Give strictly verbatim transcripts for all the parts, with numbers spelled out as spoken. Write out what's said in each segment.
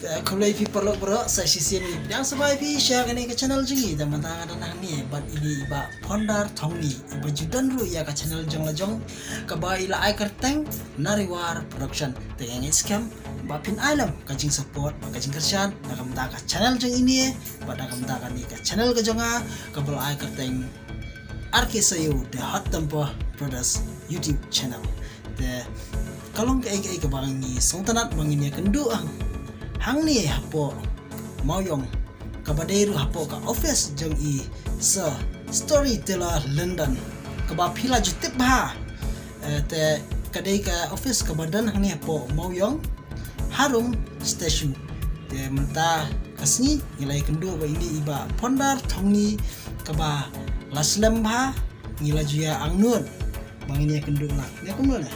Khublei phi paralok baroh, sa shisien ngi pdiang sngewbha ïa phi sha kane ka channel jong ngi. Te mynta nga don hangne bad ine i Bah Phondar Thongni, iba ju don ruh ïa ka channel jong la jong, kaba i la ai kyrteng Nariwar Production. Te nga ngeit skhem ba phin ai lem ka jingsupport bad ka jingkyrshan na ka bynta ka channel jong ine bad na ka bynta kane ka channel ka jong nga, kaba la ai kyrteng R K Sayo The Hot Temper Brothers YouTube channel. Te ka long kaei kaei kaba ngi sngewtynnat ba ngin ïakynduh hangne hapoh Mawiong, kaba dei ruh hapoh ka office jong i Sir Storyteller London, kaba phi la ju tip bha. Eh, te ka dei ka office kaba don hangne hapoh Mawiong Harum Statue. Te mynta ka sngi ngi la ïakynduh bad ine i Bah Phondar Thongni, kaba la slem bha, ngi la ju ïa angnud ba ngin ïakynduh lang. Ne kumno ne?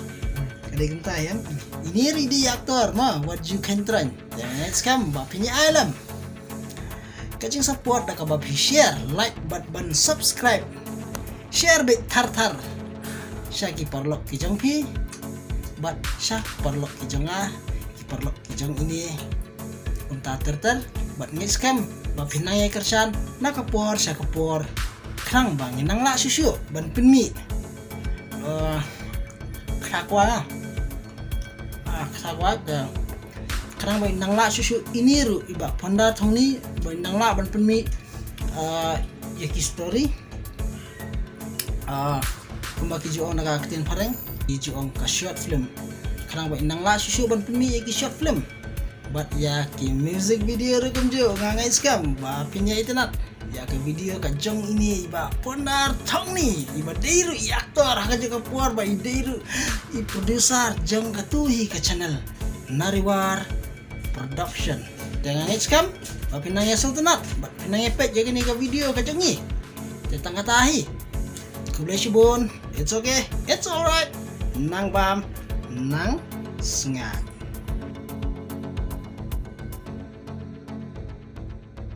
Ka dei kumta ïa. Ine ruh i dei i actor mo, wat ju khein tyraiñ. Te nga ngeit skhem ba phin ïa ai lem ka jingsupport da kaba phi share, like bad ban subscribe. Share beit thar thar sha ki paralok ki jong phi bad sha paralok ki jong nga, ki paralok ki jong ine. Kumta ter ter bad ngeit skhem ba phin nang ïa kyrshan na ka por sha ka por, khnang ba ngin nang lah shuh shuh ban pynmih. Eh, kata kwah, ah, kata kwah ka, khnang ba ngin nang lah shuh shuh ine ruh i Bah Phondar Thongni, ba ngin nang lah ban pynmih, ah, ïa ki story. Ah, kumba ki ju ong na ka ktien phareng, ki ju ong ka short film. Khnang ba ngin nang lah shuh shuh ban pynmih ïa ki short film bad ïa ki music video ruh kumjuh. Nga ngeit skhem ba phin ïa itynnat ïa ka video ka jong ine i Bah Phondar Thongni, iba dei ruh i actor ha kajuh ka por bad i dei ruh i producer jong katu hi ka channel Nariwar Production. Te nga ngeit skhem ba phin nang ïa sngewtynnat bad phin nang ïa peit ïa kane ka video ka jong ngi. Te tang kata hi. Khublei shibun. It's okay, it's alright. Nang bam, nang sngap.